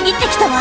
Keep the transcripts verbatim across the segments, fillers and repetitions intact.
行ってきたわ。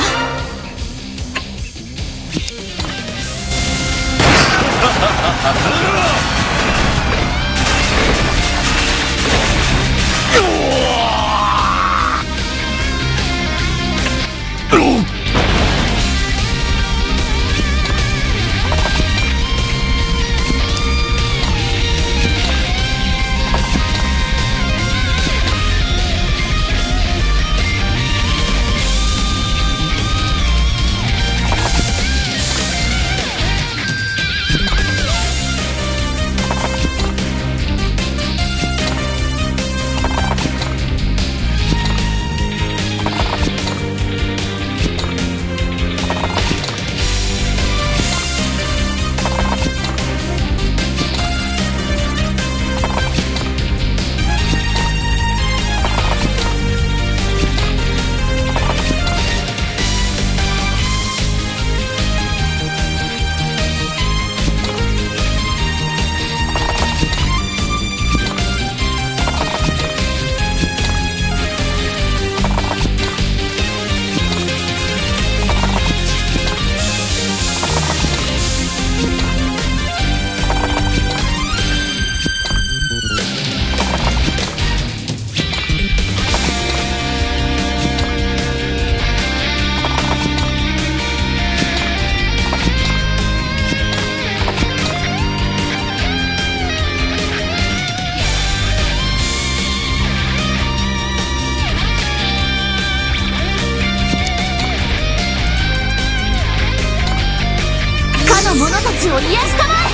かの者たちを癒したまえ。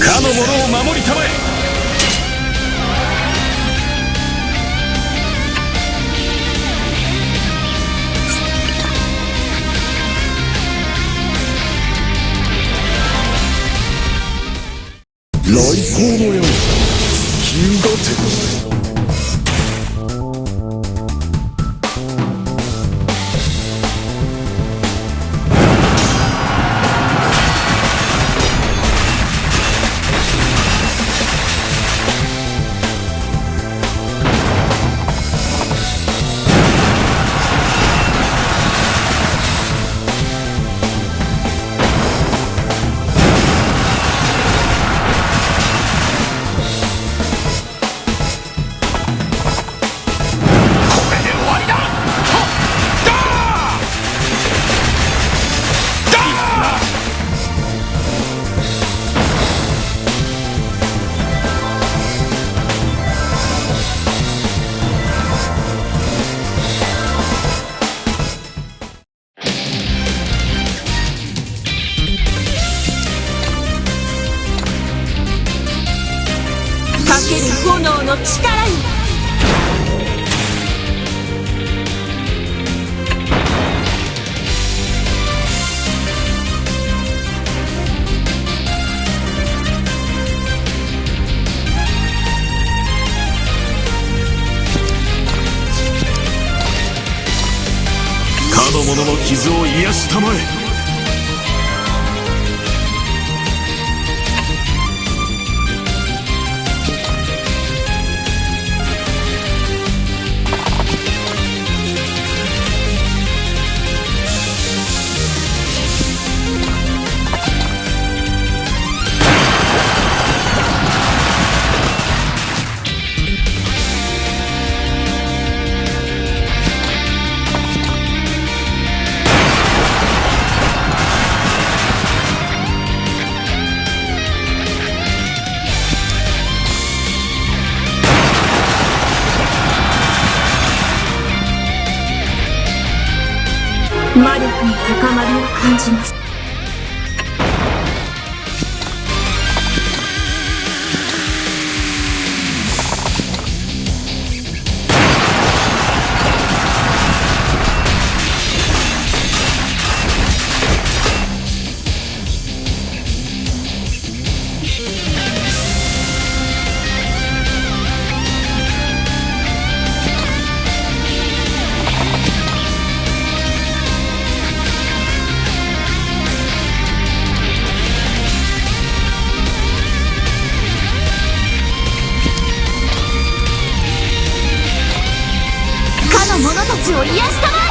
かの者を守りたまえ。雷光のように尽きんだて。かける炎の力よ。かの者の傷を癒したまえ。魔力の高まりを感じます。を癒したまえ。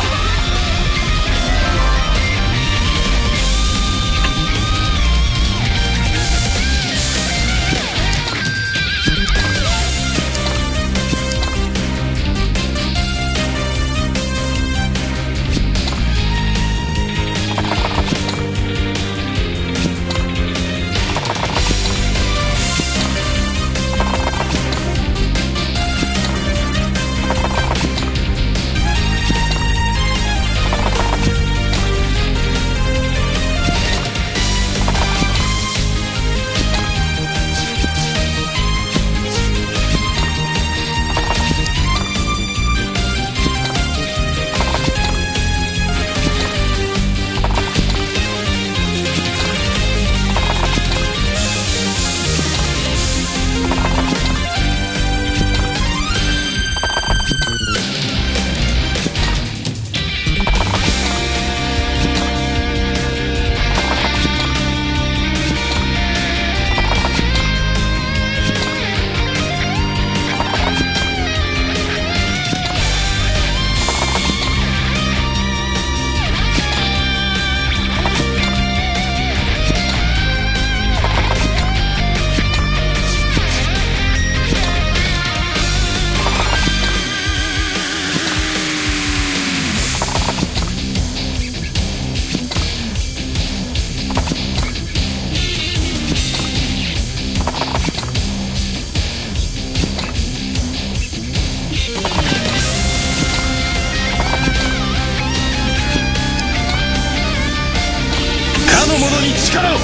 かの者に力を。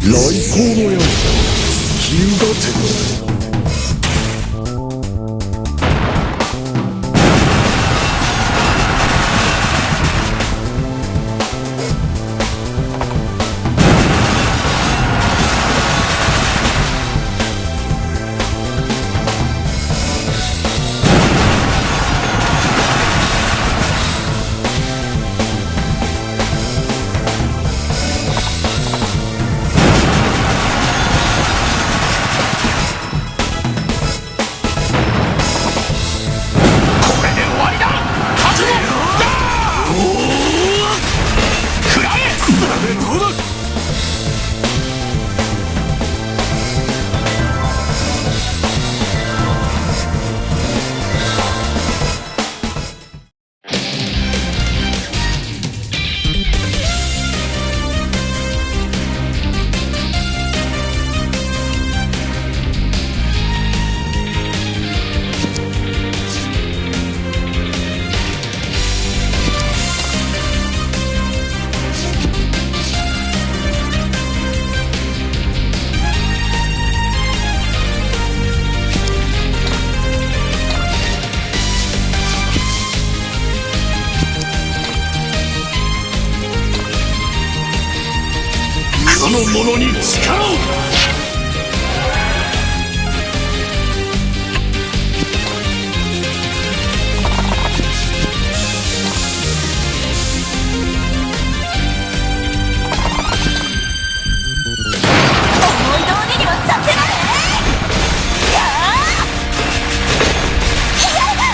雷光のように突き動かせ。これで終わりだ。勝て！だ！おお！食らえ！なるほど！この者に力を！思い通りにはさせない！いやー！いやー！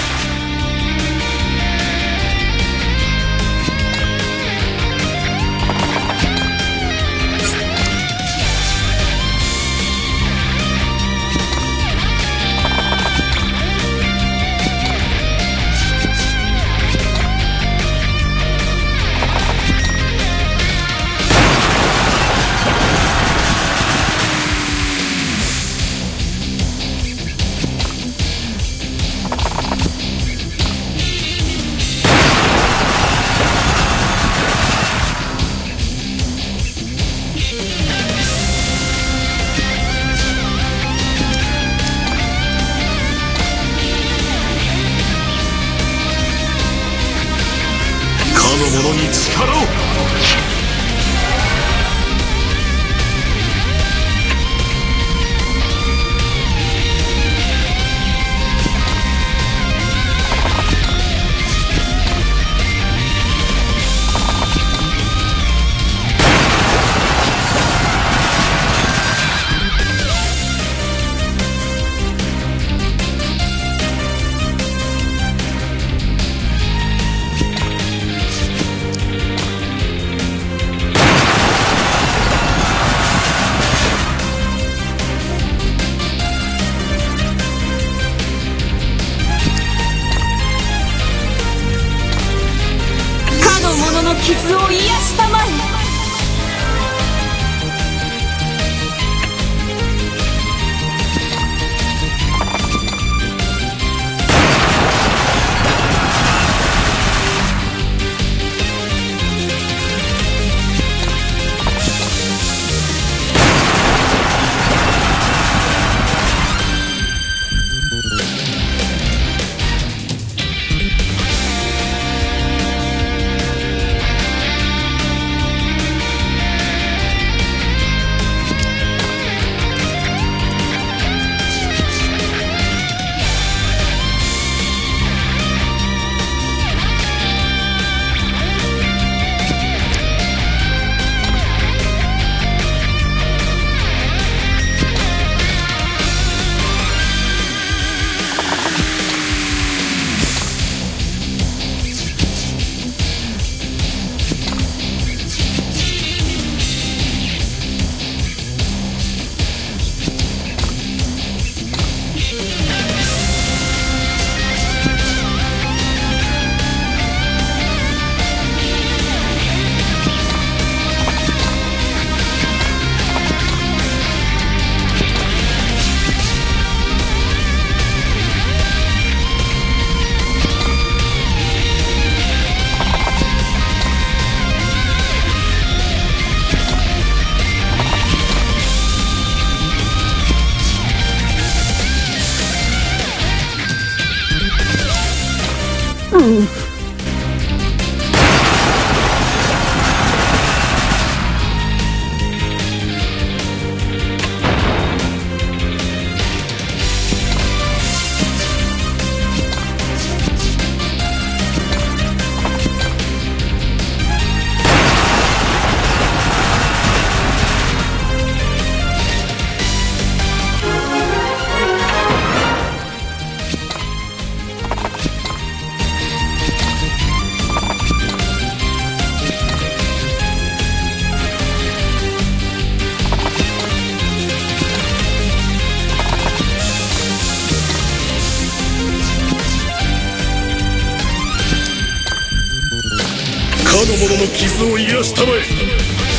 かの者に力を！傷を癒したまえ。かの者の傷を癒したまえ。